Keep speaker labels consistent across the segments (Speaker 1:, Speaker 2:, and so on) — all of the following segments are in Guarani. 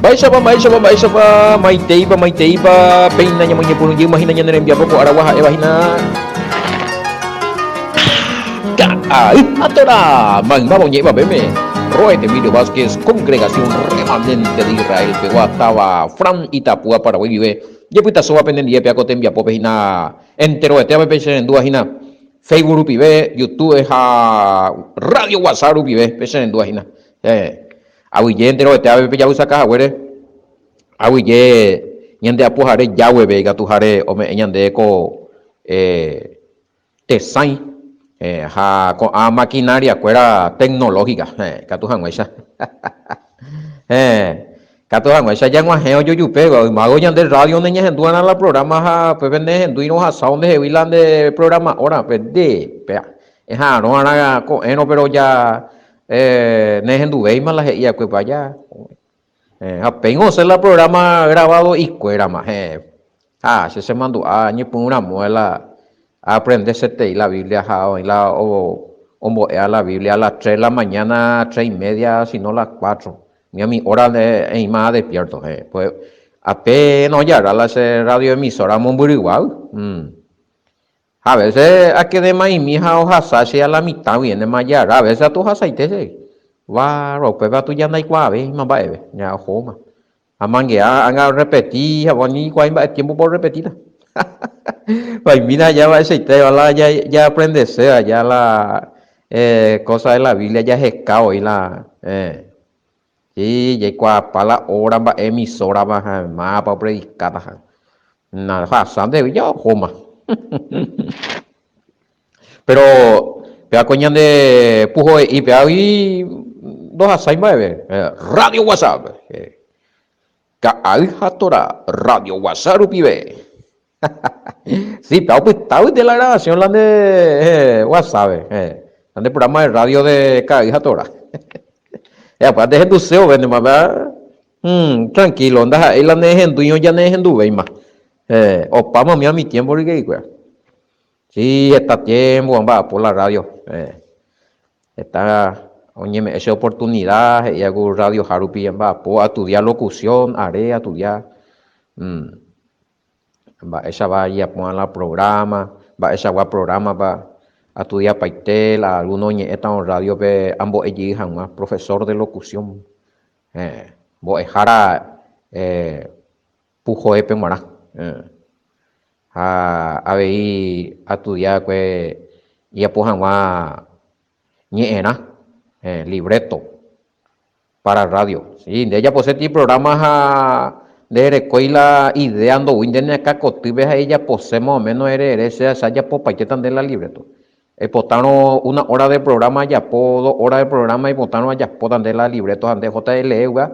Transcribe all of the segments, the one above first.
Speaker 1: Mba'éichapa, mba'éichapa, mba'éichapa, maiteípa, maiteípa, péina ñamoñepyrũ jeýma hína ñane rembiapo ko aragua ha'éva hína Ka'ay ha Torá, maymáva oñe'ẽva peẽme, Roet Emilio Vázquez, Congregación Remanente de Israel pegua táva Fran Itapúa, Paraguay guive, jepytasóva penendie pea ko tembiapópe hína enterovetévape pecherendúva hína Facebook rupive, YouTube ha Radio WhatsApp rupive pecherendúva hína. Heẽ. Aguyje enterovete avei pejapysaka haguére, aguyje ñande apohare Yahweh-pe ikatuháre ome'ẽ ñande ko tesãi ha ko'ã maquinaria-kuéra tecnológica, heẽ, ikatu hag̃uáicha. Heẽ, ikatu hag̃uáicha jag̃uahẽ ojojupe, ymágo ñande radio neñehendu va'erã la programa ha upépe nehendúirõ ohasa ondehegui la nde programa hora, pe nde, péa, eha'arõ va'erã ko'ẽrõ péro ja Eh, nehenduvéima la he'i va'ekue vaya. Eh, ha péingo osẽ la programa grabado ikuérama. Eh, ha che chemandu'a añepyrũ ramo la aaprendesete la Biblia ha oĩ la ombo'éva la Biblia a las tres de la mañana, tres y media, si no las cuatro. Ni a mi hora eĩma despierto. Eh, pues apéna ojarra la che radioemisora mombyryguágui. Mm. Ha veces akedema'imi ha ohasa che a la mitã guive ne jara, a veces atu ohasaite che. Bárbaro, upépe atu ja ndaikuaavéima mba'eve, ja ohóma. Amangea anga orrepeti ha ni ikuaái mba'e tiempo-pa orrepetíta. Vaimína aja mba'eichaite la jaaprendese aja la cosa de la Biblia jaheka voi la Sí, jaikuaapa la hora mba'e emisórapa ha mávapa opredikáta ha ohasa ndéve ja ohóma. Péro péva ko ñande puhoe'i pévagui ndohasái mba'eve. Radio WhatsApp, ka'ay ha tora Radio WhatsApp rupive. Sí, péva opytáguinte la grabación la nde WhatsApp-pe, la nde programa de radio de Ka'ay ha Tora. Upéva nde henduse vove ndéma péva tranquilo, ndaha'éi la nehendúirõ ja nehenduvéima. Opáma umi umi tiempo ryke'ykuéra. Sí, heta tiempo amba'apo la radio. Heta oñeme'ẽ che oportunidad he'i ku radioha rupi amba'apo, astudia locución, are astudia. Mba'éichapa ajapo'ã la programa, mba'eichagua programa-pa astudiapaite la alguno oñe'ẽtavo rrádiope ambo'e jey hag̃ua, profesor de locución, mbo'ehára puhoépe g̃uarã. Ha avei astudia va'ekue ijapo hag̃ua ñe'ẽrã, libreto. Para radio. Sí, nde ejaposéti programa ha nde erekói la idea ndoúi nde ne akã kotýpe ha ejapose más o menos ere ere che acha ajapopaitéta nde la libreto. Eipotárõ una hora de programa ajapo, dos hora de programa eipotárõ ajapóta nde la libreto ha nde ehóta elee upéva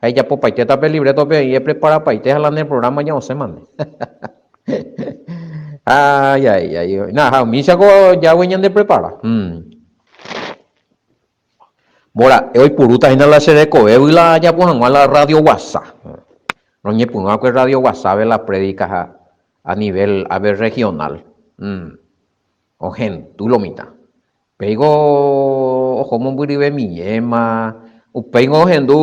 Speaker 1: ha ejapopaitéta pe libreto-pe oĩ epreparapaite ha la ne programa ja osẽma nde. Ay, ay, ay. Na, ha umíchako Yahweh ñande prepara. Mbora'e oipurúta hína la che rekovégui la ajapo hag̃ua la radio guasa. Roñepyrũ va'ekue radio guasápe la prédika ha a nivel ave regional. Ohendu lo mitã. Upéiko oho mombyryvemiéma, upéingo ohendu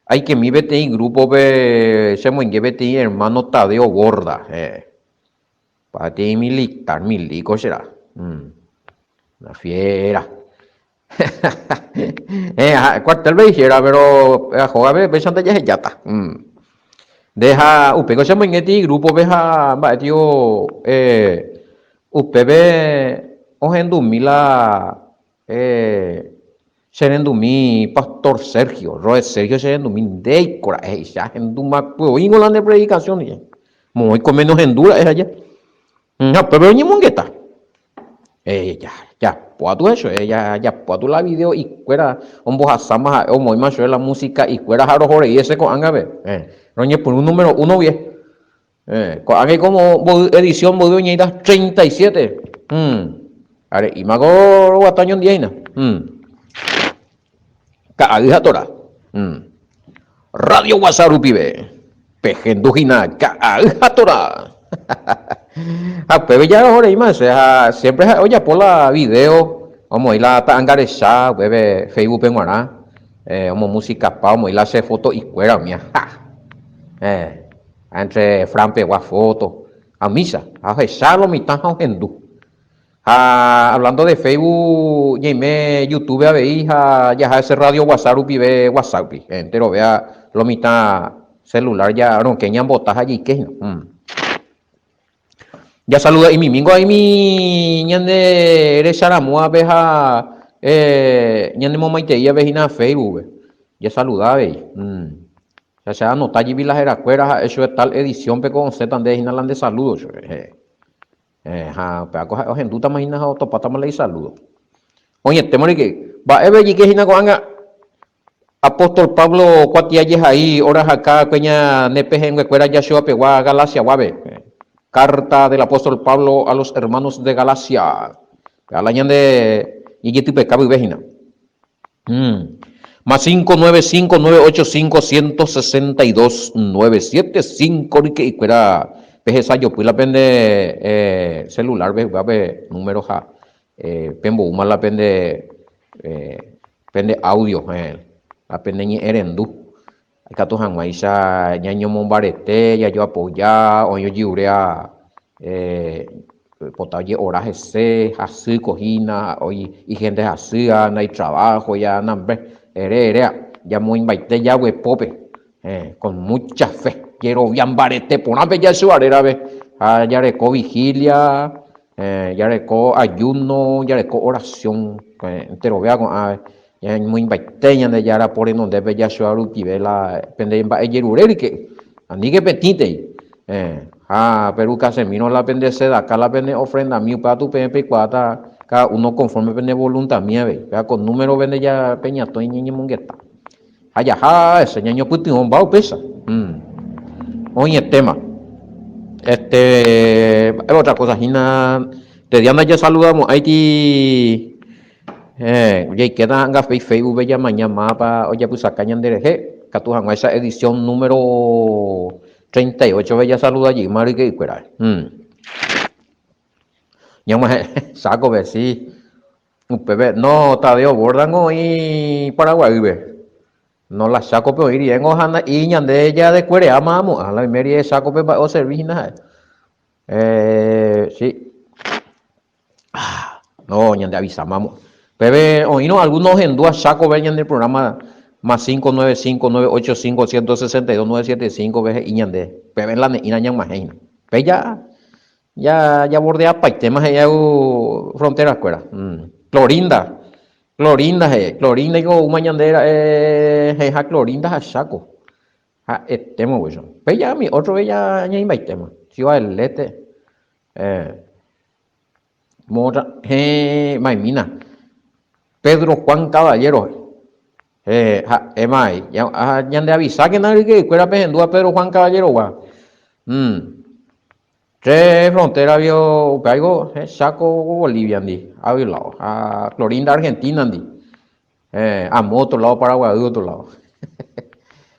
Speaker 1: aikemi peteĩ grupo-pe chemoinge peteĩ hermano Tadeo Borda. Peteĩ militar, milíko che ra. Una fiera. Héẽ, cuartel-pe ifiera, pero hógape péichante jahejáta. Nde ha upéiko che moingéti grupo-pe ha mba'e tio upépe ohendumi la che rendumi pastor Sergio, Roe Sergio che rendumi ndéiko ra'e he'i che ahendúma oĩngo la nde predicación he'i. Moõiko méno hendu ra'e aja. Ha upépe oñemongeta. Japo atu hecho, japo atu la video ikuéra ombohasáma ha'e omoĩma chupe la música ikuéra ha roho rei hese ko'ág̃ape. Roñepyrũ número uno guie. Ko'ág̃a iko mboy edición mboyve oñeĩta 37. Are'íma ko roguata oñondive hína. Ka'ay ha Torá. Radio Guasa rupive pehendu hína Ka'ay ha Torá. Ha upépe ja roho reíma hese ha siempre ha'e ojapo la video omoĩ la ta'anga recha upépe Facebook-pe g̃uarã. Omomusikapa, omoĩ la che foto'ikuéra umía. Ha! Entre Fran pegua foto, ha umícha. Ha ohecha lo mitã ha ohendu. Ha hablando de Facebook, ñaime YouTube avei ha jaha ese radio WhatsApp rupive WhatsApp-gui. Enterovea lo mitã celular ja rokẽ ñambota ha jaike hína. Jasaluda'imimíngo aimi ñande recharamóvape ha ñanemomaiteivape hína Facebook-pe. Jasaluda avei. Ha che anota jepi la herakuéra ha'e chupe tal edición-pe ko osẽta nde hína la nde saludo chupe. Ha upéva ko ha'e ohendútama hína ha otopátama la isaludo. Oñetéma rike, mba'épe ejike hína ko'ág̃a Apóstol Pablo kuatia jehai orahaka akue ñane pehẽnguekuéra Jashuapegua Galaciaguápe. Carta del apóstol Pablo a los hermanos de Galacia. Péva la ñande ñejetypeka pyve hína. Más 5 9 5 9 8 5 162 9 7 5 ryke'ykuéra pehesajopy la pende celular pehugápe número ha pemboúma la pende pende audio ha pende ñe'ẽrendu ikatu hag̃uáicha ñañomombarete, jajoapoja, oĩ ojeruréva oipota oje'ora hese, hasýko hína, oĩ ihénte hasýva, ndaitraváhoi, nambre, ere eréva, jamoĩmbaite jaguepópe. Con mucha fe, jerovia mbarete porã pe Yahshua rérape, ha jareko vigilia, jareko ayuno, jareko oración, enterovéva ko'ã ñamoĩmbaite Ñandejára po renondépe Yahshua rupive la pende mba'ejerure ryke'y. Aníke petĩtei. Ha peru Casemiro la pende sedaka la pene ofrendami upéva tu peẽ peikuaáta cada uno conforme pene voluntami avei. Péva ko número pende ja peñatõi ñeñemongeta. Ha jaha hese ñañopytyvõmba upéicha. Oĩetéma. Este, mba'épa otra cosa hína, te día ndajasaludamo'ãiti eh, jaikéta anga Facebook-pe jamaña mávapa ojapysaka ñanderehe, katu hag̃uáicha edición número 38-pe jasaluda jeýma ryke'ykuéra. Ñag̃uahẽ sákope, sí. Upépe, no, Tadeo Borda-ngo oĩ Paraguaýpe. No, la Chákope oĩ riéngo ha nda'i ñande jadekuereáma amo'ã, la oime rie Chákope mba'e oservi hína ha'e. Eh, sí. Ah, no, ñande avisáma amo'ã. Upépe oĩrõ alguno ohendúva Chákope ñande programa más 595 985 162 975 pe he'i ñande, upépe la ne'ĩra ñag̃uahẽ hína. Upéi ja Ja jabordeapaitéma he'i au frontera kuéra. Clorinda, Clorinda he'i, Clorinda iko oúma ñande ra'e he'ẽha Clorinda ha Chaco. Ha'etéma upéicha. Péi ja umi ótro ja ñaĩmbaitéma. Ciudad del Este, eh, moõtra, héẽ, maimína. Pedro Juan Caballero, héẽ, ha'éma avei. Ha ñandeavisákena ryke'ykuéra pehendúva Pedro Juan Caballero-gua. Che frontera vio upe aigo Chaco Bolivia ndi, águi lado, ha Clorinda Argentina ndi, amo otro lado Paraguay otro lado.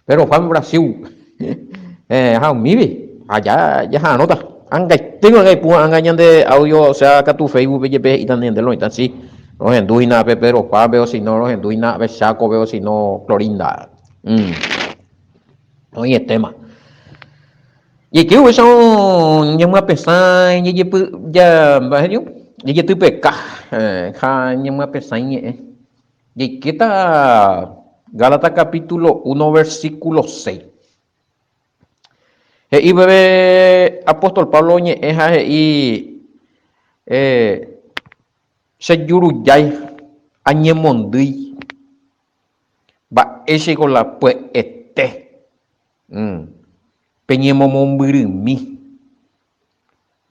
Speaker 1: Pero Juan Brasil, ha umívi, ha ja jaha'arõta. Angaitýma anga ipu'ã anga ñande audio, o sea katu Facebook pe jepe he'íta ñande lo mitã, si rohendu hína pe Pedro Juan pe o si no rohendu hína pe Chaco pe o si no Clorinda. Oĩetéma. Jaike upéicha ñamyapesã jajepy ja mba'e he'ívo jajetypeka ha ñamyapesã iñe'ẽ. Jaikéta Gálatas capítulo 1 versículo 6. He'i peve apóstol Pablo oñe'ẽ ha he'i che jurujái añemondýi mba'éichaiko la pya'ete. Peñemomombyrymi.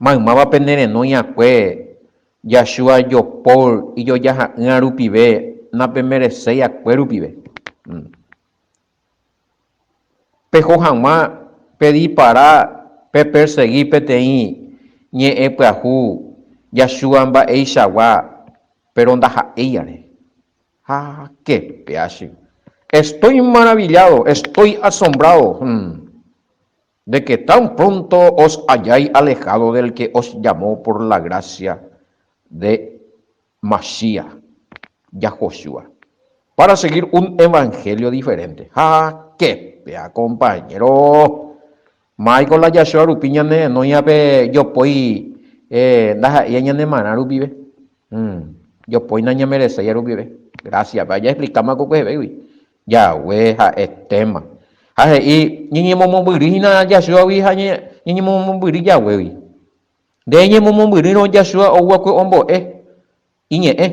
Speaker 1: Maymáva pene renói akue Yahshua jopóy ijojaha'ỹa rupive napemereséi akue rupive. Peho hag̃ua pedipara pepersegi peteĩ ñe'ẽ pyahu Yahshua mba'eichagua péro ndaha'éiare. Ha qué peache. Estoy maravillado, estoy asombrado de que tan pronto os hayáis alejado del que os llamó por la gracia de Mashiach, Yahoshua. Para seguir un evangelio diferente. Ha ke péa compañero! Máiko la jachoa rupi ñane renóiva pe jopói ndaha'éiva ñane marã rupive. Jopói nañamereséiva rupive. Gracias, pe ajaexplikáma ko kuehevégui. Jahue ha'e téma. Ha he'i ñeñemomombyry hína jachoagui ha ñeñemomombyry jaguégui. Nde eñemomombyrýrõ jachoa ouakue ombo'e Iñe'ẽ,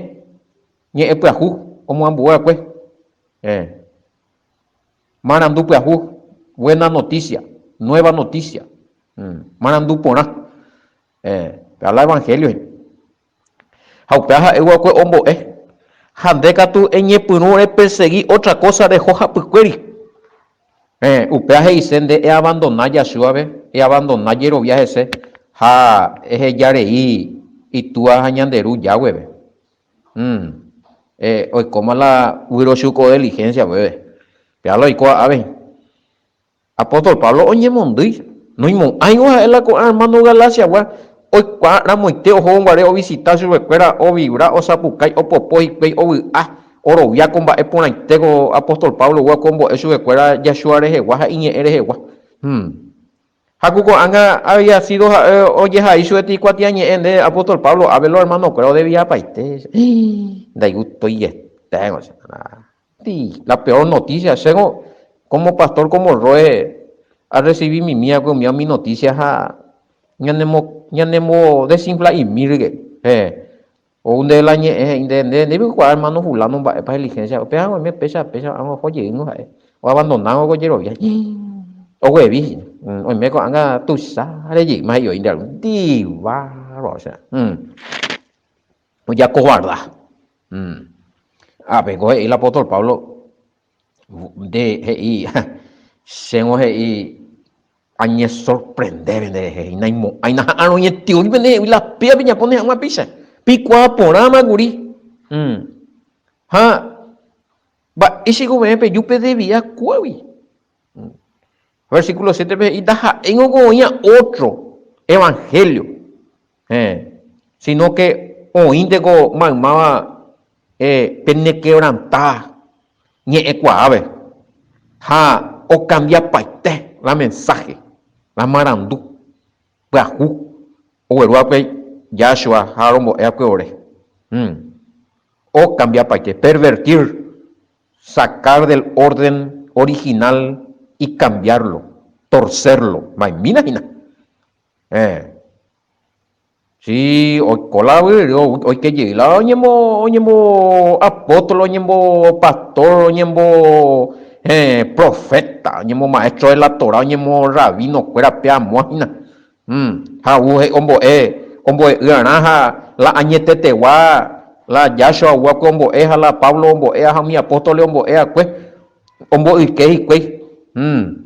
Speaker 1: ñe'ẽ pyahu omoambue va'ekue. Héẽ. Marandu pyahu, buena noticia, nueva noticia. Marandu porã. Héẽ. Péva la evangelio hína. Ha upéva ha'e va'ekue ombo'e. Ha nde katu eñepyrũ repersegui otra cosa reho hapykuéri. Héẽ, upéva he'ise nde eavandona Yahshua-pe, eavandona jerovia hese ha eheja rei Itúa ha ñande Ru Yahweh-pe. Hum, eh, oikóma la vyrochuko diligencia upépe. Péva la oikóva ápe. Apóstol Pablo oñemondýi, noimo'ãivo ha'e la ko'ã hermano Galacia-gua oikuaa ramoite ohóvo guare ovisita chupekuéra, ovibra, osapukái, opopo hikuái, ovy'a. Orovia ko mba'e porãite ko apóstol Pablo gua ko ombo'e chupekuéra Yahshua rehegua ha iñe'ẽ rehegua. Hmm. Ha ku ko'ág̃a había sido ha'e ojehai chugueti kuatiañe'ẽ nde apóstol Pablo ápe lo hermano-kuéra odeviapaite. Ndaigustoieténgo che. La peor noticia, chéngo como pastor como roe arrecibi mimi va'ekue umi umi noticia ha ñanemo ñanemo desinfla'imi rye. Héẽ. Ou nde la ñe'ẽ he'i nde, nde ndéipi kuaa hermano fulano mba'épa helihéncia, upéva oime péicha péicha ág̃a oho jeýngo ha'e, oabandonángo ko jerovia, oguevi hína, oime ko'ág̃a tuicha rejeýma he'i oĩ nde algún divárva, osea, ojakovarda. Ápeko he'i el apóstol Pablo, Nde he'i, chéngo he'i añesorprendéve nderehe, he'i naimo'ãi naha'arõiete pende hegui la péva pejapo ne hag̃ua péicha, peikuaa porãma kuri. Ha mba'éichaiko peẽ peju pedevia kóagui. Versículo 7-pe he'i ndaha'éingo ko oĩva ótro evangelio, sino que oĩnte ko maymáva penequebrantáva ñe'ẽkuaápe ha okambiapaite la mensaje, la marandu pyahu oguerúva'ekue Yahshua ha rombo'e'akue ore. Okambiapaite, pervertir, sacar del orden original y cambiarlo, torcerlo. Mba'emína hína. Eh. Si oiko la vyry, oike jey la oñembo, oñembo apóstol, oñembo pastor, oñembo eh, profeta, oñembo maestro de la Torah, oñembo rabino kuéra pe amóa hína. Mm. Ha ou he'i ombo'e, ombo'e'ỹarã ha la añetetegua, la Yahshua oguakue ombo'e ha la Pablo ombo'e ha umi apóstoles ombo'e akue, ombo'yke hikuái. Mm.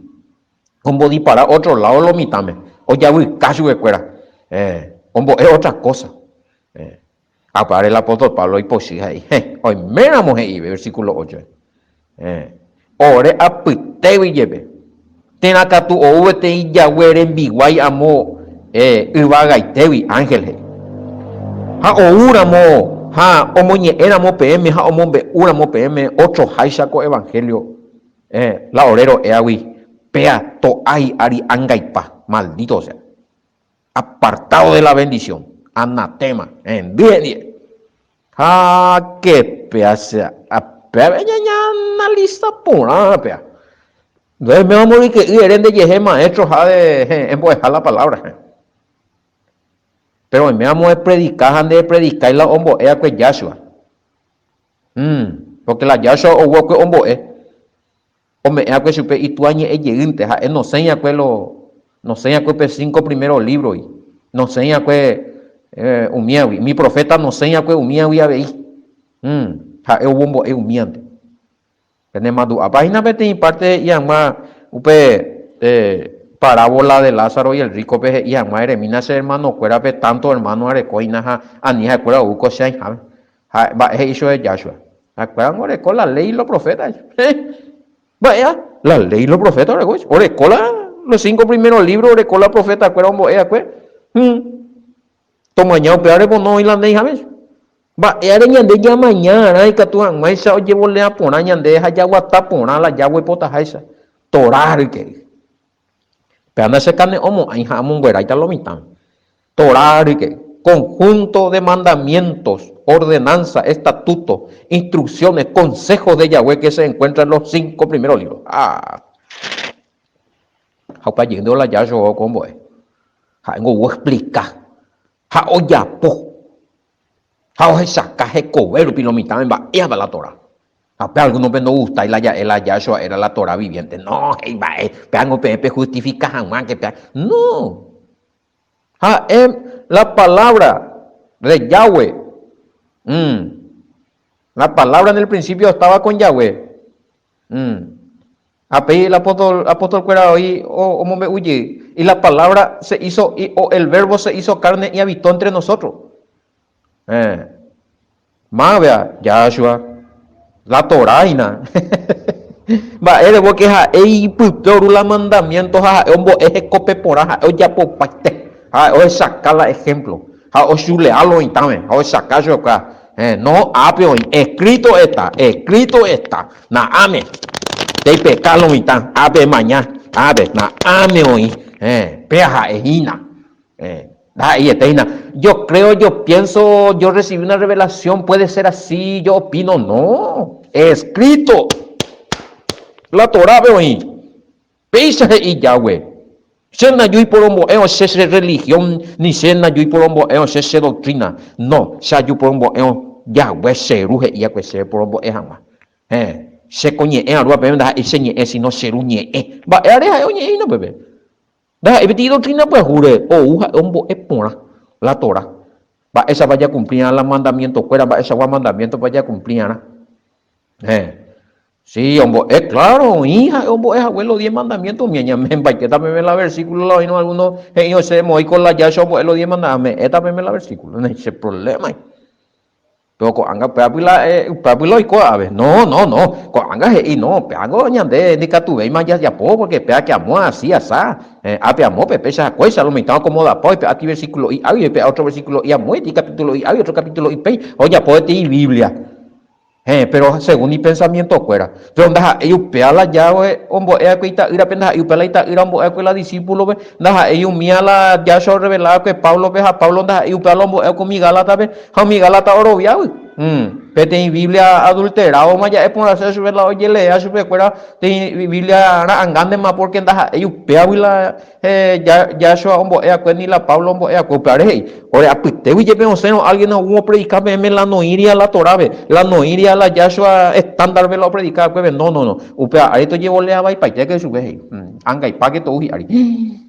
Speaker 1: Ombodipara ótro ládo lo mitãme, ojavyka chupekuéra, eh, ombo'e ótra kósa. Eh. Ha upévare el apóstol Pablo ipochy ha he'i, Hẽ, oiméramo he'ive, versículo 8. Eh, ore apytégui jepe, térã katu ou peteĩ jague rembiguái amo eh, yvagaitégui, ángel he'i. Ha oúramo ha omoñe'ẽramo peẽme ha omombe'úramo peẽme otroháicha ko evangelio, Eh, la ore ro'éagui, péa to'a hi'ári angaipa, maldito sea. Apartado de la bendición, anatema, hendy hendive. Ha que péa sea, péa ñañanalisa porã péa. Ndoime omoryke'y ere ndejehe maestro ha de embo'eha la palabra. Pero oime amo epredika ha nde epredikái la ombo'eakue Yahshua. Pórke la Yahshua ou va'ekue ombo'e, ome'ẽ va'ekue chupe Itúa ñe'ẽ jeýnte, ha'e nosẽi va'ekue lo, nosẽi va'ekue pe cinco primero lívrogui, nosẽi va'ekue umíagui, umi proféta nosẽi va'ekue umíagui avei. Ha'e ou ombo'e umíante. Penemandu'ápa hína peteĩ párte he'i hag̃ua upe parávola de Lázaro y el rico-pe he'i hag̃ua, Eremína che ermanokuérape, tánto ermáno areko hína ha ani ha'ekuéra ou ko che aĩháme. Ha mba'e he'i chupe Joshua? Ha'ekuéra ningo oreko la léi lo proféta. Mba'éa? La léi lo proféta oreko. Oreko la los cinco primeros libros oreko la profetakuéra ombo'e va'ekue. Tomaña upévare pono oĩ la ndéi haguéicha. Mba'éare ñande ñamaña arã ikatu hag̃uáicha ojevolea porã ñande ha jaguata porã la Yahweh oipotaháicha? Torá ryke'y. Péva ndachekane'õmo'ãi ha amongueráita lo mitãme. Torá ryke'y. Conjunto de mandamientos, ordenanza, estatutos, instrucciones, consejos de Yahweh que se encuentra en los cinco primeros libros. Ah! Ha upe ajýnte la Yahshua okombo'e. Ha'éngo ou oexplica ha ojapo ha ohechaka hekove rupi lo mitãme mba'épa la Torá. Ha pe algúnope ndogustái la ja'e la Yahshua era la Torá viviente. No, he'i mba'e, péango peẽ pejustifika hag̃ua ke péa. No! Ha'e la palabra de Yahweh. Mm. La palabra en el principio estaba con Yahweh. Mm. Ha péi el apóstol, apóstol-kuéra oĩ omombe'u jey, Y la palabra se hizo, y, o el verbo se hizo carne y habitó entre nosotros. Eh. Mávea, Yahshua, la Torá hína. Mba'ére? Porque ha'e ipype oru la mandamiento ha ha'e ombo'e hekópe porã, ha'e ojapopaite, ha'e ohechaka la ejemplo, ha ochulea lo oĩtãme, ha ohechaka chupekuéra. Eh, no, ápe oĩ, escrito está, escrito está. Na'áme, peipeka lo mitã, ápe emaña, ápe, na'áme oĩ, héẽ, péa ha'e hína, héẽ, ndaha'eiete hína. Yo creo, yo pienso, yo recibí una revelación, puede ser así, yo opino, no, escrito, la Torápe oĩ, péicha he'i Yahweh, che ndajúi porombo'érõ che che religión, ni che ndajúi porombo'érõ che che doctrina, no, che aju porombo'érõ Yahweh che Ru he'iakue chéve porombo'e hag̃ua. Héẽ, che ko ñe'ẽ arúva peẽme ndaha'éi che ñe'ẽ, sino che Ru ñe'ẽ. Mba'e are ha'e oñe'ẽ hína upépe? Ndaha'éi peteĩ doctrina pyahúre, ou ha'e ombo'e porã la Torá. Mba'éichapa jakumplí'arã la mandamiento-kuéra, mba'eichagua mandamiento-pa jakumplí'arã. Héẽ. Sí, ombo'e, claro, oĩ ha'e ombo'e hague los diez mandamientos, umi ñame'ẽmbaitéta peve la versículo la oĩrõ alguno he'i osẽ moĩ ko la Yahshua ombo'e los diez mandamientos, ame'ẽta peve la versículo, no che problema. Pero ko'ág̃a upévapy la upévapy la oiko ave. No, no, no, ko'ág̃a he'i no, péango ñande ndikatuvéima jajapo porque péa que amo así, asá, ápe amópe, péicha ha kóicha, lo mitã okomodapa oipe'a ti versiculo'i águi, oipe'a otro versiculo'i amói, ti capitulo'i águi, otro capitulo'i péi, ha ojapo peteĩ Biblia. Héẽ, péro según ipensamientokuéra. Péro ndaha'éi upéva la Yahweh ombo'e va'ekue ita'ýrape, ndaha'éi upéva la ita'ýra ombo'e va'ekue la disípulope, ndaha'éi umíva la Yahshua orrevela va'ekue Páblope ha Pablo ndaha'éi upéva la ombo'e va'ekue umi gálatape ha umi gálata oroviágui. Peteĩ Biblia adulterádoma ja'e porãse chupe la ojeleéva chupekuéra, peteĩ Biblia ra'angántema pórke ndaha'éi upévagui la Yahshua ombo'e va'ekue ni la Pablo ombo'e va'ekue. Upévare he'i, Ore apytégui jepe osẽrõ álgien ou opredika peẽme la noĩria la Torápe, la noĩria la Yahshua estándar-pe la opredika va'ekuépe. No, no, no. Upéva ári tojevolea vaipaitéke chupe, he'i. Angaipáke tou hi'ári.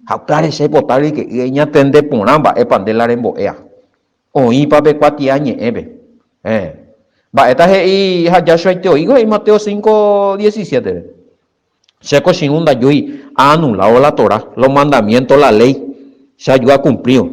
Speaker 1: Ha upévare che aipota ryke'y eñatende porã mba'épa nde la rembo'éva. Oĩpa pe kuatia ñe'ẽpe. Héẽ. Mba'éta he'i ha Yahshua-ite oĩko he'i Mateo 5, 17-pe. Che ko che irũ ndajúi aanulávo la Torá, los mandamientos, la léi, che aju akumplívo.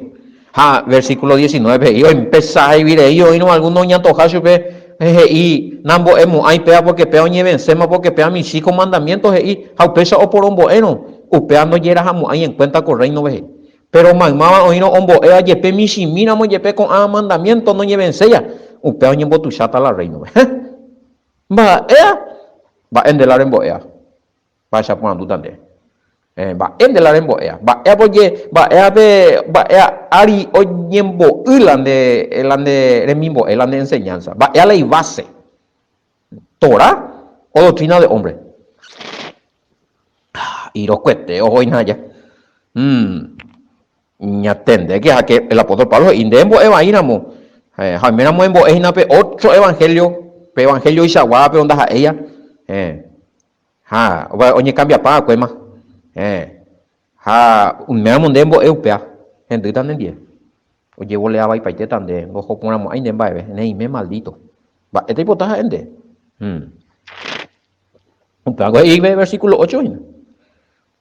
Speaker 1: Ha versículo 19-pe he'i, Oempesa he'i rei oĩrõ algúno oñantoha chupe, he'i, Nambo'emo'ãi péva pórke péva oñevenséma, pórke péva michĩ ko mandamiénto he'i, ha upéicha oporombo'érõ, upéva ndojerahamo'ãi en kuénta ko rréinope he'i. Péro maymáva oĩrõ ombo'éva jepe michĩmíramo jepe ko'ã mandamiénto noñevenséia, upéva oñembotuicháta la rréinope. Mba'éa? Mba'e nde la rembo'éa? Mba'éicha aporandúta ndéve. Eh, mba'e nde la rembo'éa? Mba'épa oje, mba'éa pe, mba'éa ári oñembo'y la nde, la nde remimbo'e, la nde enseñanza? Mba'éa la ibase? Torá o doctrina de hombre? Ah, irokuete oho hína aja. Mm. Ñatendéke ha ke el apóstol Pablo he'i, Nde embo'e vaíramo, ha oiméramo embo'e hína pe ótro evanhélio, pe evanhélio ichaguáva péro ndaha'éiva, ha oñekambiapa va'ekuéma, ha oiméramo nde embo'e upéva, hendýta nendive, ojevolea vaipaitéta nde, ndoho porãmo'ãi nde mba'eve, neime maldíto. Mba'éta oipota ha'e nde? Upévako he'i pe versíkulo ocho hína.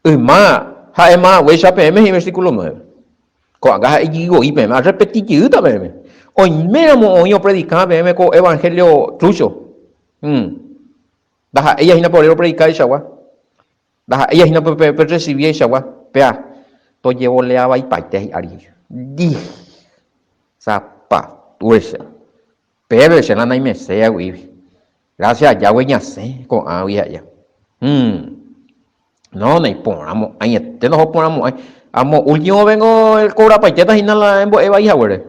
Speaker 1: Yma ha'éma haguéicha peẽme he'i versículo 9. Ko'ág̃a ha'e jey peẽme, arrepeti jeýta peẽme. Oiméramo oĩ opredika peẽme ko evangelio trucho, ndaha'éi hína pe ore ropredikaichagua, ndaha'éi hína pe perresiviaichagua, péa tojevolea vaipaite hi'ári. Di, sapatuéicha. Péve che la naimeséa guive. Gracias a Yahweh ñasẽ ko'ãgui ha'e. Hmm. No, naiporãmo'ãiete, ndohoporãmo'ãi. Amo último vengo el cobrapaitéta hína la embo'e vai haguére.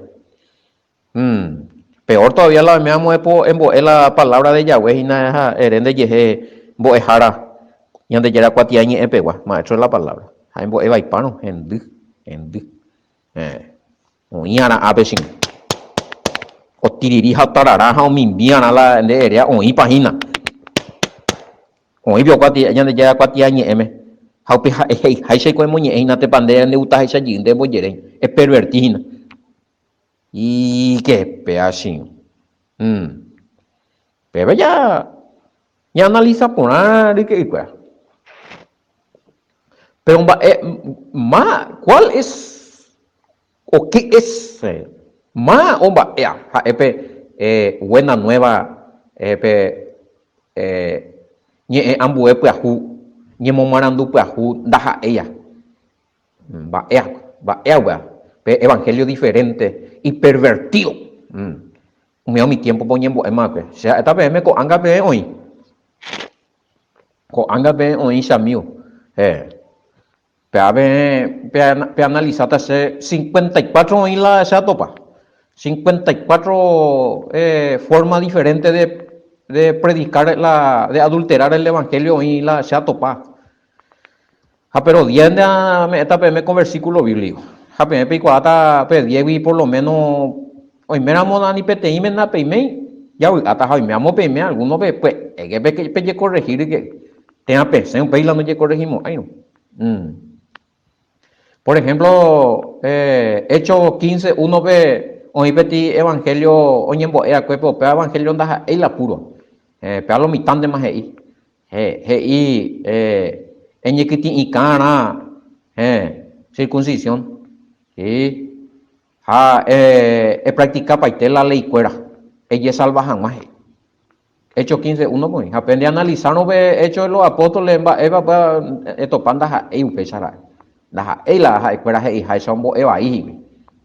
Speaker 1: Hmm. Peor todavía la oime amo embo'e la palabra de Yahweh hína ha ere ndejehe mbo'ehára Ñandejára kuatiañe'ẽ pegua, maestro de la palabra. Ha embo'e vaipárõ, hendy, hendy. Héẽ. Oĩ arã ápe che irũ. Otiriri ha otarara ha omimbi arã la nde eréa oĩpa hína. Oĩ piko kuatia Ñandejára kuatiañe'ẽme. Ha upe ha'e he'iháicha iko emoñe'ẽ hína tepa nde ndegustaháicha jey nde embojeréi, eperverti hína. Iképe che irũ. Péva ja ñaanalisa porã ryke'ykuéra. Péro mba'e ma, cuál es o qué es ma omba'éa ha'e pe buena nueva pe ñe'ẽ ambue pyahu, ñemomarandu pyahu ndaha'éia. Mba'éa, mba'éa upéva, pe evangelio diferente, ipervertido. Umi umi tiémpope oñembo'éma va'ekue. Che ha'éta peẽme ko'ág̃a peẽ oĩ. Ko'ág̃a peẽ oĩ che amígo. Héẽ. Péva peẽ peanalisáta che 54 oĩ la che atopa. 54 forma diferente de de predicar la de adulterar el evangelio oĩ la che atopa. Ha péro diénte ame'ẽta peẽme ko versíkulo bíblico. Ha peẽ peikuaáta pe diégui por lo méno oiméramo ni peteĩme napeiméi, javy'áta ha oiméramo peime algúnope pya'éke pejekorrehi rýke, térã pesẽ upéi la ndojekorrehimo'ãirõ. Por ehémplo, Hechos 15, 1-pe oĩ peteĩ evanhélio oñembo'e va'ekue, péro upéva evanhélio ndaha'éi la púro. Péva lo mitãntema he'i. He'i eñekytĩ'ikãrã circuncisión, sí, ha epracticapaite la leikuéra ejesalva hag̃ua, he'i. Hechos 15, 1 oĩ. Ha pe nde analizárõ pe Hechos de los Apóstoles mba'épa etopa ndaha'éi upéicha ra'e. Ndaha'éi la ha'ekuéra he'iháicha ombo'e vai hikuái.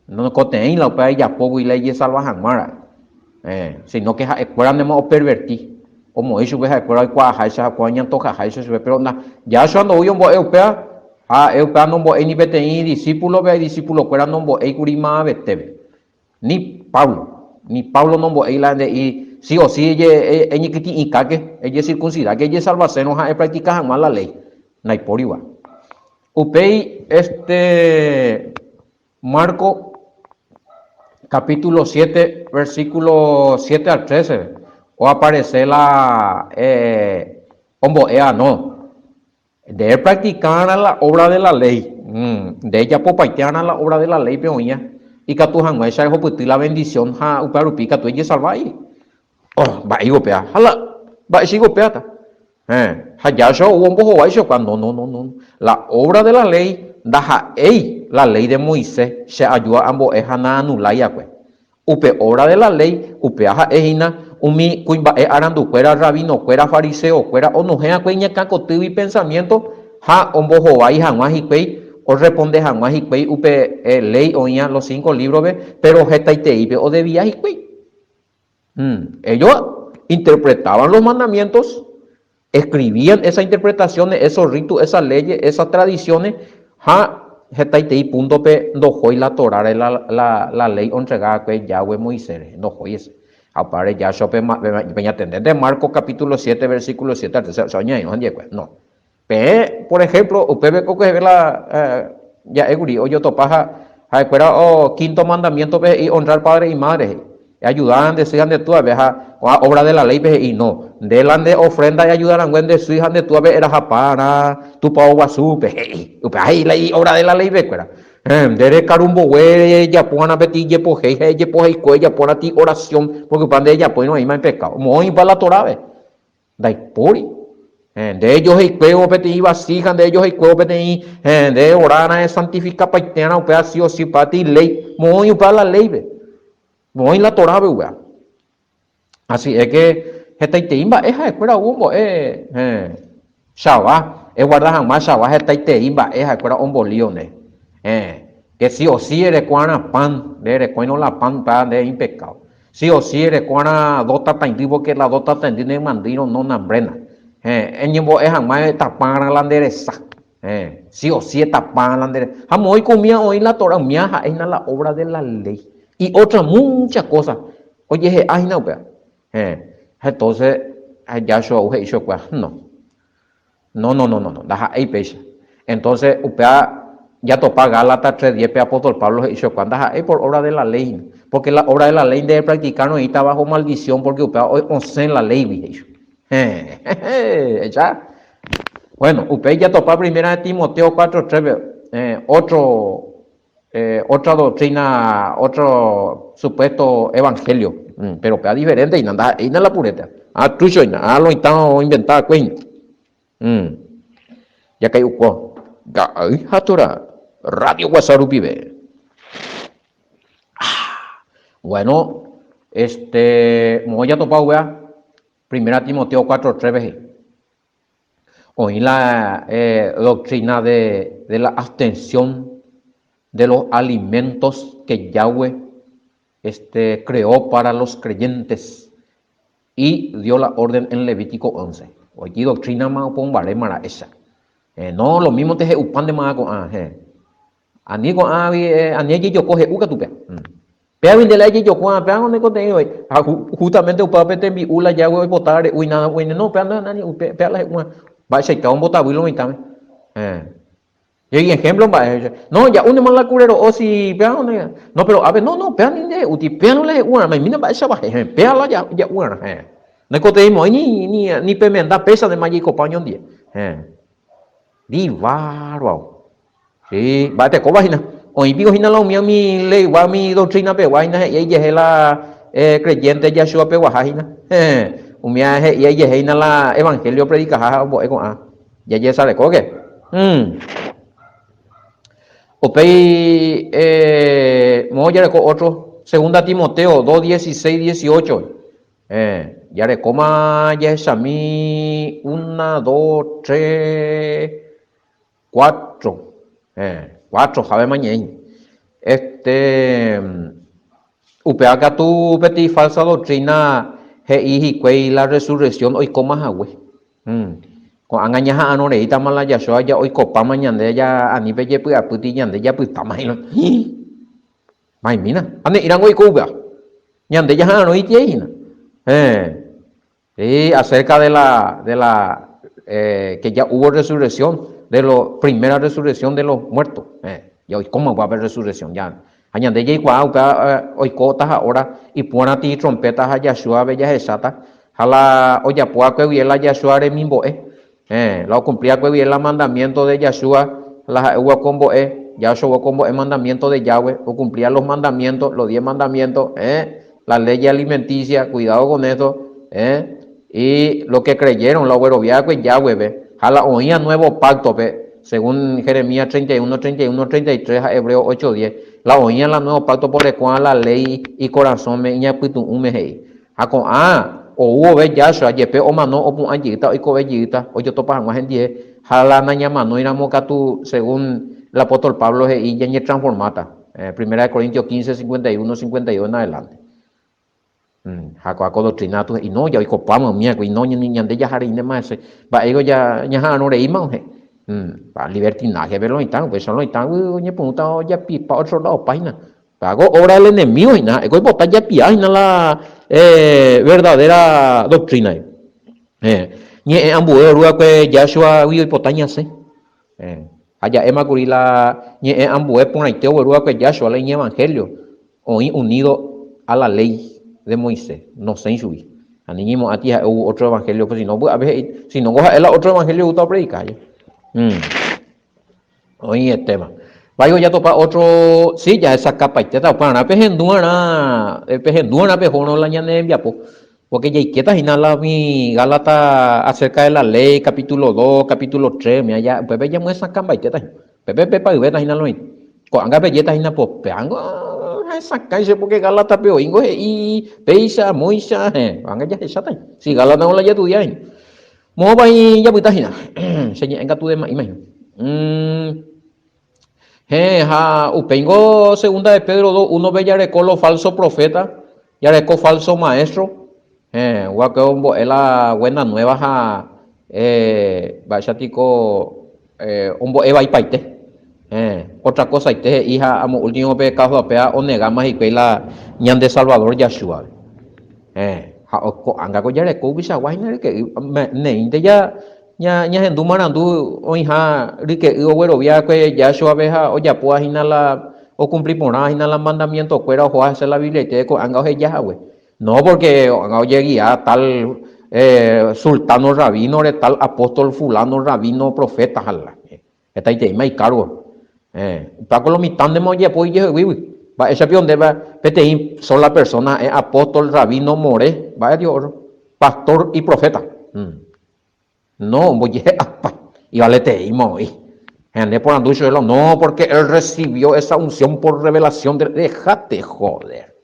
Speaker 1: Noikotevẽi la upéva ijapógui la ijesalva hag̃ua ra'e. Héẽ, síno ke ha'ekuéra ndéma operverti. Omoĩ chupe ha'ekuéra oikuaaháicha ha kóva oñantojaháicha chupe. Péro Yahshua ndoúi ombo'e upéva, ha ha'e upéva nombo'éi ni peteĩ idisípulope ha idisipulokuéra nombo'éi kuri maavetépe. Ni Pablo, ni Pablo nombo'éi la nde'i sí o sí eñekytĩ'ikáke, ejesirkunsidáke, ejesalvasérõ ha epractika hag̃ua la léi. Ndaipóriva. Upéi este Marco capítulo 7, versículo 7 al 13, oaparece la ombo'éva no. Nde epractica'arã la obra de la ley. Nde ejapopaite'arã la obra de la ley-pe oĩva, ikatu hag̃uáicha ehopyty la bendición ha upéva rupi ikatu ejesalva avei. Oh, mba'éiko upéva? Ha la mba'éichaiko upévata? Héẽ, ha Yahshua ou ombohovái chokua, no, no, no, no, la obra de la ley ndaha'éi la ley de Moisés che ajúa ambo'e ha naanulái akue. Upe obra de la ley, upéva ha'e hína umi kuimba'e arandukuéra, rabinokuéra, fariseokuéra onohẽ akue iñakã kotýgui pensamiento ha ombohovái hag̃ua hikuái, orresponde hag̃ua hikuái upe ley oĩva los cinco libro-pe, pero hetaiteípe odevia hikuái. Ellos interpretaban los mandamientos, escribían esas interpretaciones, esos ritos, esas leyes, esas tradiciones, ha hetaitei púntope ndohói la Toráre la, la, la léi ontrega va'ekue Yahweh Moisés rehe, ndohói hese. Ha upévare Yahshua pe, peñatendénte Marcos capítulo 7, versículo 7 al 13, oñe'ẽrõ hendivekuéra. No. Peẽ, por ejemplo, upépe ko kueheve la ja'e kuri ojotopa ha ha'ekuéra o quinto mandamiento-pe he'i honrar padre y madre he'i. Eayuda nde sy ha nde túape ha ko'ã obra de la ley-pe he'i no. Nde la nde ofrenda eayuda rangue nde sy ha nde túape erahapára tupao guasúpe he'i. Upéva he'i la obra de la ley-pekuéra. Nde rekaru mbogue rejapo va'erã peteĩ jepohéi ha ejepoheikue ejapo va'erã peteĩ oración porque upéva nde ejapóirõ oĩma en pecado. Moõipa la Torápe? Ndaipóri. Héẽ, nde ejoheikuévo peteĩ vasija, nde ejoheikuévo peteĩ, héẽ, nde orarã esantifikapaiterã upéva sí o sí, upéva peteĩ léi. Moõ oĩ upéva la léipe? Moõ oĩ la Torápe upéva? Así es que hetaitei mba'e ha'ekuéra ou ombo'e, héẽ, Shabá, eguarda hag̃ua Shabá hetaitei mba'e ha'ekuéra ombolío nde. Héẽ, que sí o sí ereko'arã pan, nde erekóirõ la pan, upéva nde impecado. Sí o sí ereko'arã do tataindy porque la do tataindy nemyandýirõ no nambréna. Héẽ, eñembo'e hag̃ua etapa'arã la nde resa. Héẽ, sí o sí etapa'arã la nde resa. Ha moõiko umía oĩ la Torá, umía ha'e hína la obra de la ley. Y otra mucha cosa ojehe'a hína upéva. Héẽ, ha entonces Yahshua ou he'i chupekuéra, No. No, no, no, no, no, ndaha'éi péicha. Entonces, upéva jatopa Gálatas 3:10-pe apóstol Pablo he'i chupekuéra, ndaha'éi por obra de la ley hína, porque la obra de la ley nde repracticarõ oĩta bajo maldición porque upéva osẽ la léigui, he'i chupe. Héẽ, ehecha. Bueno, upéi jatopa Primera de Timoteo 4:3-pe, otro Otra doctrina, otro supuesto evangelio, pero upéva diferente hína, ndaha'éina la purete. Ah, trucho hína, ah, lo oĩta oinventa va'ekue hína. Jakai'ukuo, ka'ay ha tora, radio guasa rupive. Ah, bueno, este, moõ jatopa upéva, Primera Timoteo 4:3 pe he'i. Oĩ la doctrina de la abstención de los alimentos que Yahweh este creó para los creyentes y dio la orden en Levítico 11. Oĩ doctrina ma opombaréma ra'éicha. No, lo mismo te he'upántema ko'ã. Ani ko'ãgui, ani ejejoko he'u katu péa. Péagui nde la ejejoko'ã péa oñeikotevẽ voi. Ha justamente upéva pe tembi'u la jágui oipota re'úi nada oĩne. No, péa nani, péa la he'úva. Mba'eichaite ombotavy lo mitãme. Héẽ. He'i ejemplo mba'e. No, ja'únema la kure ro'o si péa one. No, pero ápe, no, no, péa ni nde he'úti. Péa no la he'u'arã. Maimína mba'eichapa he'ẽ. Péa la ja'u'arã. Héẽ. Noikotevẽmo'ãi ni, ni, ni pemenda péicha ndéma jaikopa oñondie. Héẽ. Ndivárvao. Sí, mba'etekóva hína. Oĩ piko hína la umi umi leigua, umi doctrina pegua hína he'íva ijehe la creyente Yahshua peguaha hína. Héẽ, umíva he'íva ijehe hína la evangelio opredikaha ha ombo'e ko'ã. Jajesarekóke. Hmm. Upéi, moõ jareko otro, Segunda Timoteo 2, 16, 18. Héẽ, jarekóma jahechami una, dos, tres, Cuatro, héẽ, cuatro jave mañe'ẽi. Este, upéva katu peteĩ falsa doctrina he'i hikuái la resurrección oikóma hague. Ko'ág̃a ñaha'arõ reítama la Yahshua ja oikopáma ñande ja ani pejepy'apýti ñande japytáma hína. Maimína, ha ne'ĩrango oiko upéva. Ñande jaha'arõ itiei hína. Héẽ. Sí, acerca de la, de la, eh, que ya hubo resurrección, de lo, primera resurrección de los muertos. Eh, ya oikóma upéva pe resurrección, ya. Ha ñande jaikuaa upéva eh, oikóta ha hora ipu'arãti trompeta ha Yahshua-pe jahecháta, ha la ojapo'akue guive la Yahshua remimbo'e, eh, la ocumpli'akue guive la mandamiento de Yahshua, la ha'e oguekombo'e, Yahshua oguekombo'e mandamiento de Yahweh, ocumplía los mandamientos, los diez mandamientos, eh, La ley alimenticia, cuidado con eso, eh, y lo que creyeron, la ogueroviákue Yahweh-pe, ha la oĩva nuevo pacto-pe, según Jeremías 31, 31, 33 ha Hebreos 8, 10, la oĩva la nuevo pacto-pe orekóva la ley ikorasõme, iñapytu'ũme he'i. Ha ko'ã ou vove Yahshua, jepe omano opu'ã jeýta, oikove jeýta, ojotopa hag̃ua hendie, ha la nañamanóiramo katu, según el apóstol Pablo he'i, ñañetransformáta. Primera de Corintios 15, 51, 52 en adelante. Ha ko'ã ko doctrina katu he'i, no, ja oikopáma umíva kuri, no, ñande jaha reíntema hese, mba'éiko ja ñaha'arõ reíma ohe. Pa libertinaje pe lo mitã, upéicha lo mitãgui oñepyrũta ojapipa otro lado opa hína. Péva ko obra del enemigo hína, ha'éko oipota japia hína la verdadera doctrina. Ñe'ẽ ambue oru va'ekue Yahshua-gui oipota ñasẽ. Ha ja'éma kuri la ñe'ẽ ambue porãite ogueru va'ekue Yahshua la iñevangelio oĩ unido a la ley de Moisés, nosẽi chugui. Ani ñeimo'ãti ha'e ou otro evangelio, pues sino vy'ápe he'i, sino ngo ha'e la otro evangelio oúta opredika aja. Oĩ etéma. Váigo jatopa otro, sí, jahechakapaitéta upearã pehendu'arã, pehendu'arã pehórõ la ñane rembiapo. Porque jaikéta hína la umi Gálatas acerca de la ley, capítulo 2, capítulo 3, umíva ja, upépe ñamyesakãmbaitéta hína. Upépe pepayvéta hína lo oĩ. Ko'ág̃a pejéta hína, po péango hesakãi che porque Gálataspe oĩngo he'i péicha, amóicha, héẽ. Ko'ág̃a jahecháta hína. Si Gálatas la jaestudia hína. Moõpa japyta hína? Che ñe'ẽ katu dema'íma hína. Héẽ, ha upéingo segunda de Pedro 2, 1-pe jareko los falsos profetas. Jareko falso maestro, héẽ, guake ombo'e la buena nueva ha mba'éicha piko ombo'e vaipaite. Héẽ, otra kosaite he'i ha amo últimope káusa upéva onegáma hikuái la ñande Salvador Yahshua-pe. Héẽ, ha ko'ág̃a ko jareko umichagua hína ryke'y, neĩnte ñahendu marandu oĩha ryke'y oguerovia va'ekue Yahshua-pe ha ojapóva hína la okumpli porãva hína la mandamientokuéra ohóva hese la Bibliaite ko'ág̃a oheja hague. No, porque ko'ág̃a ojegia tal sultano rabino-re, tal apóstol fulano rabino profeta ha la. Hetaiteíma ikárgo. Upéva ko lo mitãndema ojeapo ijeheguígui. Mba'éicha piko ndépa peteĩ sola persona ha'e apóstol, rabino, more, mba'e piko ótro, pastor y profeta. No, ombojehe'apa, ivaleteíma oĩ. Ha nde porandu chupe, no, porque él recibió esa unción por revelación de... Dejate joder.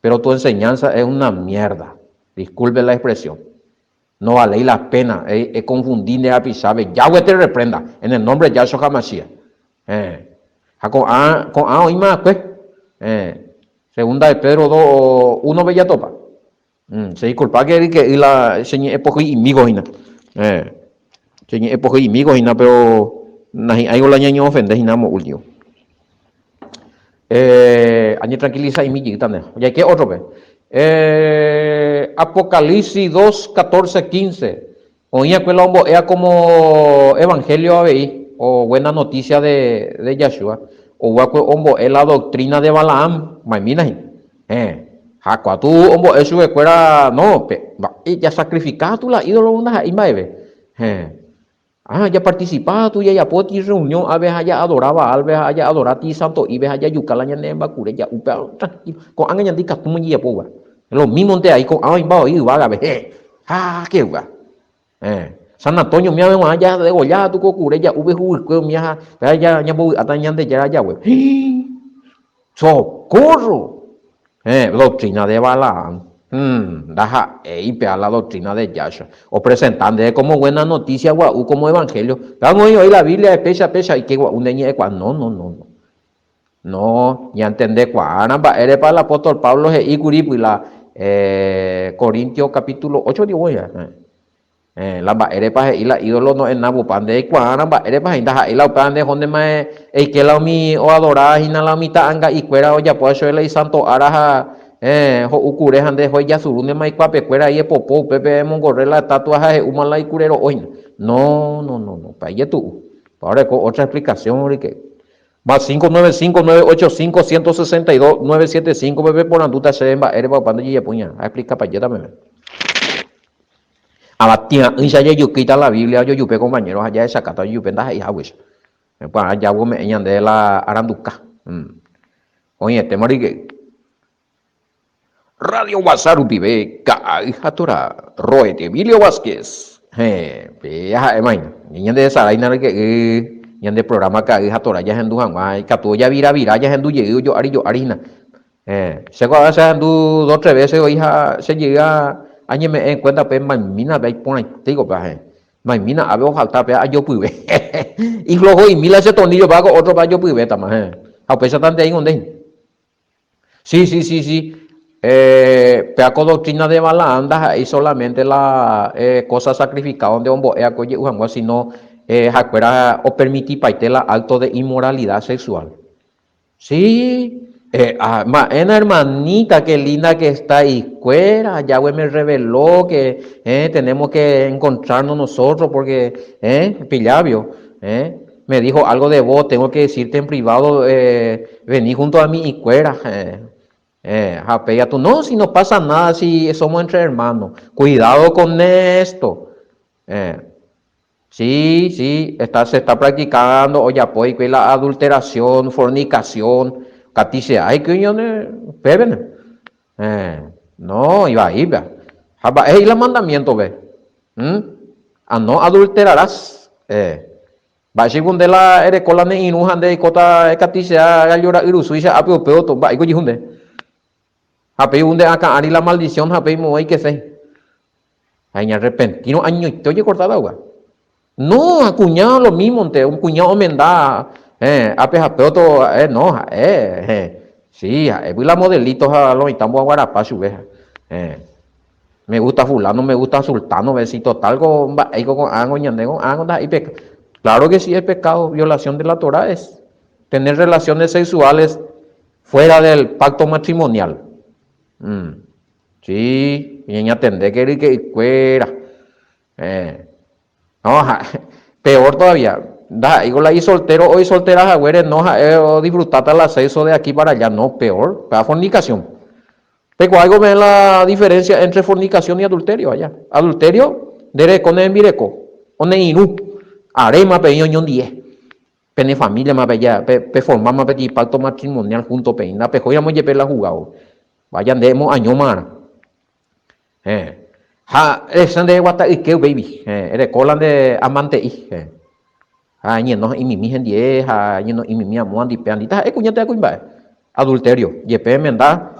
Speaker 1: Pero tu enseñanza es una mierda. Disculpe la expresión. No valéi la pena ekonfundi nde rapichápe, Yahweh te reprenda, en el nombre de Yahshua HaMashiach. Héẽ. Ha ko'ã, ko'ã oĩma va'ekue. Héẽ. Segunda de Pedro 2, 1-pe jatopa. Che disculpa que ryke'y la che ñe'ẽ pohyi'imíko hína. Héẽ. Che ñe'ẽ pohyi'imíko hína, pero nahi'ãigo la ñañe'ofende hína amo último. Eh, añetranquiliza'imi jeýta nde. Jaike ótrope. Eh, Apocalipsis 2, 14, 15. Oĩ va'ekue la ombo'éva como evangelio avei, o buena noticia de, de Yahshua. Ou va'ekue ombo'e la doctrina de Balaam. Ma'emína hína. Eh, ha katu ombo'e chupekuéra, no, pe, mba'e jasacrifica katu la ídolo ndaha'éi mba'eve. Eh. Ha japarticipa katu jajapóti reunión ave ha ja'adora Baal-pe ha ja'adoráti santo'ípe ha jajuka la ñane mba'kure ja'u pe tranquilo. Ko'ág̃a ñande ikatúma jajapóva. Lo mímonte ai ko'ã oĩmba oĩ yvágape. Héẽ. Ha kegua. Héẽ. San Antonio umi ave g̃uarã jadegolla katu ko kure ja'úpe huguykue umi ha péva ñambovy'áta Ñandejára jague. Híii. ¡Socorro! Eh, doctrina de Balaam. Hmm, ndaha'éi péva la doctrina de Yahshua. Opresenta ndéve como buena noticia gua'u como evangelio. Péva oĩ oĩ la Biblia péicha péicha oike gua'u nde ñe'ẽkuaa. No, no, no, no. No, ñantendekuaárã mba'érepa el apóstol Pablo he'i kuri la eh, Corintios capítulo 8 digo voy. Eh. La mba'érepa he'i la ídolo no'enavupa, nde eikuaárã mba'érepa he'i, ndaha'éi la upéva nde ehóntema eike la umi oadoráva hína la umi ta'anga'ikuéra ojapóva chupe la isánto ára ha ho'u kure ha nde eho ejasurúntema ikuapekuéra ahí epopo upépe emongorre la estátua ha he'úma la ikure ro'o hína. No, no, no, no, upéva ijetu'u. Upéva oreko ótra explikasión rike. Más 595 985 162 975 pe peporandúta chéve mba'érepa opa ndojejapoi'arã, aexplikapajéta peve. Avatia'ỹicha jajukýita la Biblia ojojupe compañero ha jahechakáta ojojupe ndaha'éi haguéicha. Upearã Yahweh ome'ẽ ñandéve la aranduka. Oĩetéma ryke'y. Radio Guasa rupive Ka'ay ha Torá, Roet Emilio Vázquez. Héẽ, péa ha'éma hína. Ñanderesaráina ryke'y ñande programa Ka'ay ha Torá jahendu hag̃ua ikatu ojaviravira jahendu jey ojo'ári jo'ári hína. Héẽ, che ko'ág̃a che ahendu dos tres veces voi ha che jey añeme'ẽ en cuenta pe maimína pe aiporãitéiko péva héẽ. Maimína ápe ofalta péva ajopyve. Iflojo'imi la che tornillo péva ko ótro pe ajopyvétama héẽ. Ha upéicha tante aĩ kondéi. Sí, sí, sí, sí. Eh, péva ko doctrina de Balaam ndaha'éi solamente la eh, cosa sacrificado nde ombo'e va'ekue oje'u hag̃ua, sino eh, ha'ekuéra opermitipaite la acto de inmoralidad sexual. Sí, eh, ah, mba'éna hermanita, qué linda que está ikuéra, Yahweh me reveló que eh, tenemos que encontrarnos nosotros porque, eh, pillabio, eh, me dijo algo de vos, tengo que decirte en privado, eh, vení junto a mi ikuéra, eh, eh, ha péi katu, no, si no pasa nada, si somos entre hermanos, cuidado con esto, eh. Sí, sí, está, se está practicando, ojapo hikuái la adulteración, fornicación, katise'a hikuái ñande upépe. Eh, no, ivaípe. Ha mba'e he'i la mandamiento-pe? ¿Mm? A no adulterarás. Eh. Mba'éicha nde la ereko la ne irũ ha nde eikóta ekatise'a gallo ra'yrusúicha ápe upévo, mba'éiko ojehu nde? Ha péi nde akã ári la maldición ha péi moõ aikese. Ha iñarrepentírõ añoite ojekortáta upéva. No, ha kuña lo mímonte, un kuña omenda, héẽ, ápe ha péoto, ha'e no, ha'e, héẽ. Sí, ha'épy la modelito ha lo mitã mboaguarapa chupe. Héẽ. Me gusta fulano, me gusta sultano, ve si total ko mba'éiko ko'ág̃a ñande ko'ág̃a ndaha'éi pecado. Claro que sí es pecado, violación de la Torah es tener relaciones sexuales fuera del pacto matrimonial. Mm. Sí, ñañatendéke ryke'ykuéra. Eh. No, ha, peor todavía, ndaha'éiko la isoltero o isoltera haguére no ha'e odisfrutáta la sexo de aquí para allá, no, peor, péva fornicación. Peikuaáiko peẽ la diferencia entre fornicación y adulterio aja. Adulterio, nde reko ne rembireko, o ne irũ, aréma peĩ oñondie, pene familia-ma peja, peformáma peteĩ pacto matrimonial junto peĩ, ndapehóiramo jepe la juzgado, vaya nde emo'añóma. Héẽ. Ha ehecha nde guata yke upéivi. Héẽ. Ereko la nde amante'i. Héẽ. Ha eñeno ha'imimi hendie ha eñeno imimi amóa ndipe andi taha'e kuña térã kuimba'e. Adulterio. Jepe emenda,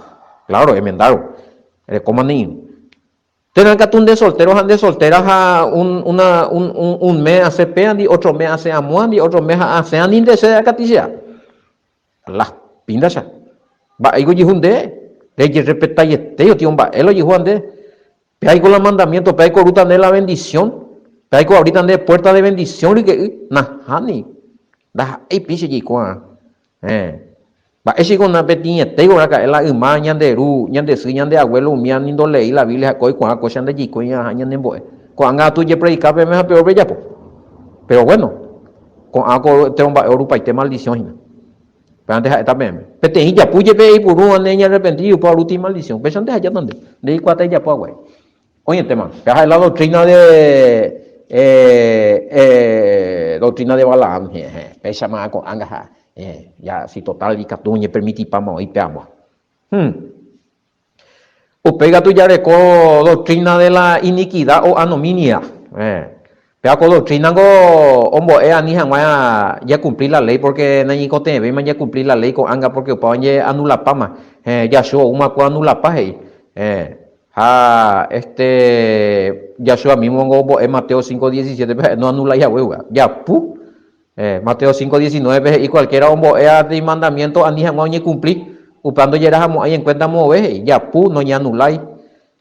Speaker 1: claro, emendárõ. Erekóma ne irũ. Térã katu nde soltero ha nde soltera ha un, una, un, un, un mes asẽ péandi, otro mes asẽ amóandi, otro mes ha asẽ ani nde che akatichea. La píndacha. Mba'éiko ojehu nde? Rejerrespetaiete otio mba'e la ojehúva nde. Péaiko la mandamiento, péaiko orúta nde la bendición, péaiko abríta nde puerta de bendición ryke'y. Nahániri. Ndaha'éi péicha jaikuaarã. Héẽ. Mba'éichaiko napeteĩetéiko raka'e la yma ñande ru, ñande sy, ñande abuelo umíva ni ndoleéi la Biblia ha'ekuéra oikuaa kóicha ndajaikói'arã ñanembo'e. Ko'ág̃a katu ojepredika peẽme ha peor pejapo. Pero bueno. Ko'ã ko entéro mba'e orupaite maldicion hína. Upévante ha'éta peẽme. Peteĩ japu jepe eipurúva ne ñarrepenti upéva orúta imaldicion. Upéicha nde ajáta nde. Nde eikuaáta ejapo haguére. Oĩetéma. Péva ha'e la doctrina de doctrina de Balaam. Heẽ. Péichama ko'ág̃a ha ya si total ikatu oñepermitipáma oĩ pe amóa. Hum. Upéi katu jareko doctrina de la iniquidad o anominia. Péva ko doctrina niko ombo'e ani hag̃ua jakumpli la ley porque nañeikotevẽvéima jakumpli la ley ko'ág̃a porque opa oñeanulapáma. Yahshua oúma ko anulapa he'i. Ha este Yahshua mismo niko ombo'e Mateo 5:17 pe ha'e noanulái hague upéva. Japu. Mateo 5:19 pe he'i cualquiera ombo'éva pe imandamiento ani hag̃ua oñekumpli, upéva ndojerahamo'ãi en cuenta moõve, he'i, japu, noñeanulái.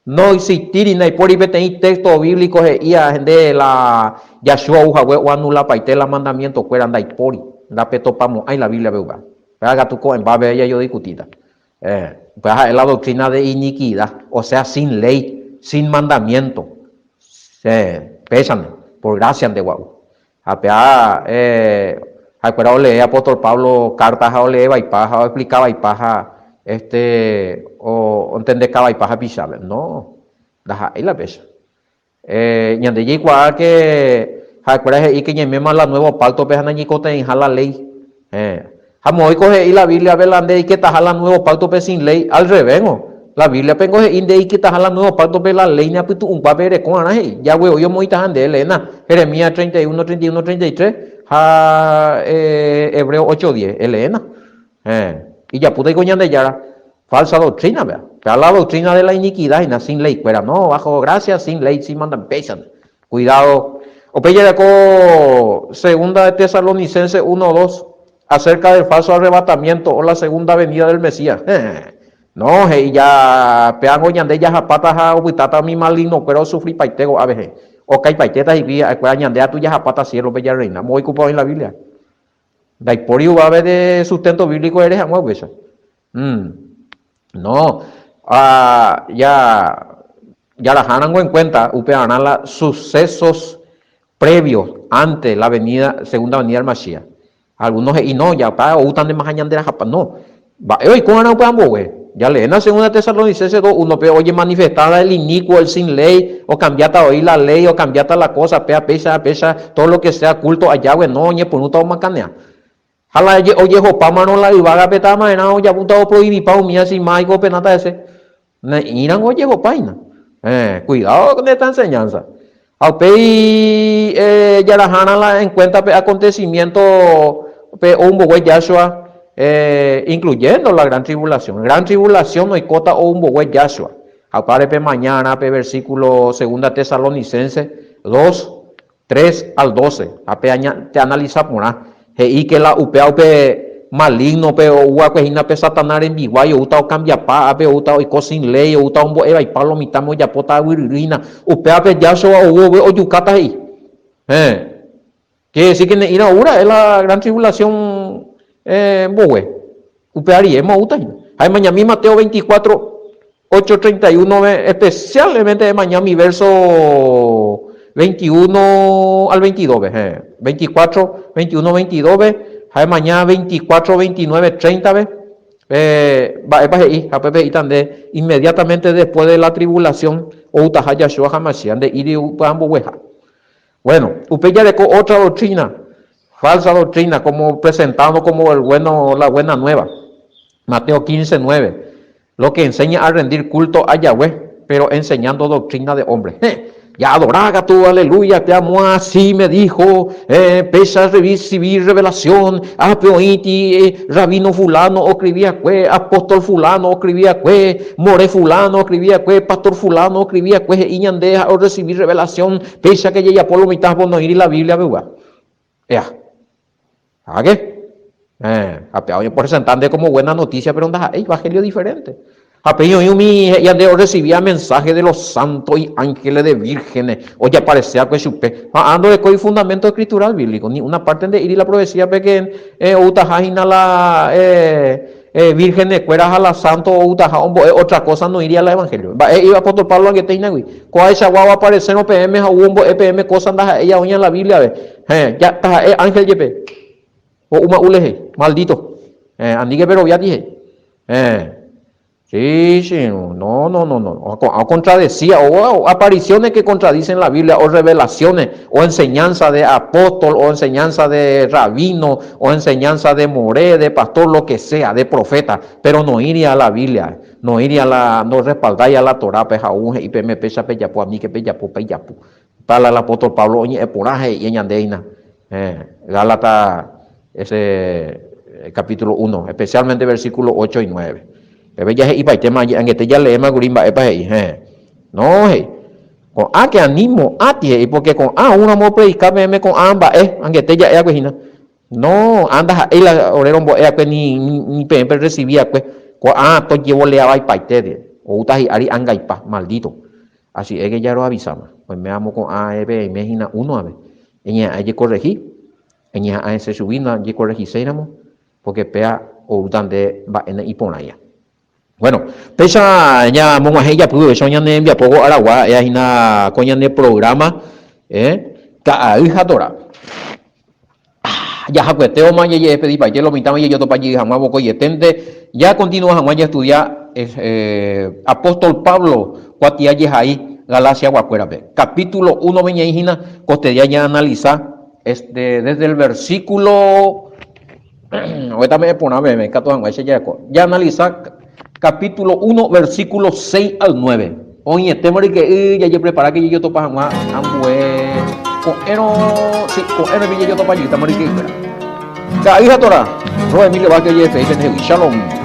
Speaker 1: Noexistíri, ndaipóri peteĩ texto bíblico he'íva nde la Yahshua ou hague oanulapaite la mandamiento-kuéra, ndaipóri, ndapetopamo'ãi la Biblia-pe upéva. Upéva katu ko'ẽmba peve jajodiscutíta. Upéva ha'e la doctrina de iniquidad, o sea sin ley, sin mandamiento. Péichante, por gracia-nte gua'u. Ha péa ha'ekuéra olee apóstol Pablo kárta ha olee vaipa ha oexplika vaipa ha este ontendeka vaipa hapichápe. No, ndaha'éi la péicha. Ñande jaikuaa ke ha'ekuéra he'i ke ñaiméma la nuevo páctope ha nañeikotevẽiha la léi. Ha moõiko he'i la Bíbliape la nde eiketaha la nuevo páctope sin léi? Al revéngo. La Bíbliape niko he'i nde eiketaha la nuevo páctope la léi ne apytu'ũkuápe ereko arã he'i. Yahweh voi omoĩtaha nde leéna Jeremías 31, 31, 33 ha Hebreo 8, 10. Eleéna. Héẽ. Ijapútaiko Ñandejára. Falsa doctrina péva. Péva la doctrina de la iniquidad hína, sin ley kuéra. No, bajo gracia, sin ley, sin mandamiento. Péichante. Cuidado. Upéi jareko Segunda de Tesalonicenses 1, 2, acerca del falso arrebatamiento o la segunda venida del Mesías. No, he'i ja péango ñande jahapáta ha opytáta umi maligno-kuéra osufripaite ko'ápe, he'i. Okaipaitéta hikuái ha'ekuéra ñande atu jahapáta cielo-pe jarreina. Moõ oikupa oĩ la Biblia. Ndaipóri yvápe de sustento bíblico ere hag̃ua upéicha. No, ja jarahárãngo en cuenta upearã la sucesos previos antes la venida, segunda venida del Mashiach. Algunos he'i no, ja opa oúta ndemaha ñande rahapa. No, mba'e oiko va'erã upe ambove. Jaleéna Segunda Tesalonicenses 2, 1 pe ojemanifestáva el inicuo, el sin ley, ocambiáta voi la ley, ocambiáta la cosa, péa péicha, péicha, todo lo que sea culto ajágue, no, oñepyrũta omakanea. Ha la ojehopámarõ la yvágape tava'erã ojapóta oprohibipa umíva si máiko openáta hese. Ne'ĩrango ojehopáina. Eh, cuidado con esta enseñanza. Ha upéi eh, jarahárã la en cuenta pe acontecimiento pe ou mbogue Yahshua, eh, incluyendo la gran tribulación. Gran tribulación oikóta ou mbogue Yahshua. Ha upévare pemañarã pe versículo segunda Tesalonicenses 2, 3 al 12, ha pe aña, te analiza porã, he'i que la upéva upe maligno pe oúvakue hína pe Satana rembiguái oúta okambiapa ápe oúta oiko sin léi oúta ombo'e vaipa lo mitãme ojapóta aguyryry hína upévape Yahshua ou vove ojukáta he'i. Héẽ. Quiere decir que ne'ĩra ou ra'e la gran tribulación mbogue. Upe ariéma oúta hína. Ha emañami Mateo 24, 8, 31-ve, especialmente emañami verso 21 al 22-ve. Héẽ. 24, 21, 22-ve, ha emaña 24, 29, 30-ve. Mba'épa he'i? Ha upépe he'íta nde, inmediatamente después de la tribulación outaha Yahshua HaMashiach, nde'íri upéva mbogueha. Bueno, upéi jareko otra doctrina, falsa doctrina, como presentado como el bueno, la buena nueva. Mateo 15, 9. Lo que enseña a rendir culto a Yahweh, pero enseñando doctrina de hombre. He, ya adorá katu, aleluya, te amo así me dijo, eh, péicha recibir revelación, ápe oĩti eh, rabino fulano oscribíakue, apóstol fulano oscribíakue, more fulano oscribíakue, pastor fulano oscribíakue, he'i ñande ha orrecibir revelación, Péicha ke jajapo lo mitã noĩri la Biblia pegua. Ea. Ha ke? Eh, ha pe oñepresenta nde como buena noticia, pero ndaha'éi evangelio diferente. Ha pe oĩ umi he'ía nde orecibía mensaje de los santos y ángeles de vírgenes ojaparecea kue chupe. Ha ndorekói fundamento escritural bíblico, ni una parte nde'íri la profecía pe ke eh, outaha hína la eh, Vírgenes-kuéra ha la sánto outaha ombo'e ótra kósa noĩri a la evanhélio. Mba'e he'íva apóstol Pablo angete hínagui? Ko'ãichagua oaparesérõ peẽme ha ou ombo'e peẽme kósa ndaha'éi aoña la Bíbliape. Héẽ, ja, taha'e ánhel jepe. Ho'úma ule he'i. Maldíto. Héẽ, aníke peroviáti he'i. Héẽ. Sí, che irũ. No, no, no, no. Ko'ã okontradesía, o apariciones que contradicen la Biblia, o revelaciones, o enseñanza de apóstol, o enseñanza de rabino, o enseñanza de moré, de pastor, lo que sea, de profeta, pero noĩri a la Biblia, noĩri a la, no respaldái a la Torápe ha ou he'i peẽme péicha pejapo, aníke pejapo, pejapo. Tal el apóstol Pablo oñe'ẽ porã he'i ñande hína, Gálatas ese capítulo 1, especialmente versículo 8 y 9. Pépe jahe'ipaitéma angete jaleéma kuri mba'épa he'i, No, he'i. Ko'ã ke ani mo'ãti he'i, porque ko'ã oúramo opredika peẽme ko'ã mba'e, angete ja'e akue hína. No, ã ndaha'éi la ore rombo'e akue ni, ni peẽ perresivi akue. Ko'ã tojevolea vaipaite, oúta hi'ári angaipa, maldito. Asi es que ja roavisáma. Oiméramo ko'ã peẽme hína uno ave, eñeha'ã ejekorrehi, eñeha'ã esẽ chugui ndajekorrehiséiramo, porque péa oúta nde mba'e ne'iporãiva. Bueno, péicha ñamog̃uahẽ ijapy vove ñane rembiapo ko aragua ha'éva hína ko ñane programa Ka'ay ha Torá. Jahakuetévoma jajedespedipaite lo mitãme jajotopa jey hag̃ua vokoieténte jakontinua hag̃ua jaestudia apóstol Pablo kuatia jehai Galaciaguakuérape. Capítulo únome ñaĩ hína kostedia ñaanalisa este desde el versículo Oĩta me'ẽ porã peẽme ikatu hag̃uáicha jaeko. Jaanalisa capítulo 1, versículo 6 al 9. Oĩetéma ryke'y jajepreparáke jajotopa hag̃ua ambue ko'ẽrõ, sí, ko'ẽrõme jajotopa jeýtama ryke'ykuéra. Ka'ay ha Torá, Roa Emilio Vázquez ojehefe pendehegui. Shalom.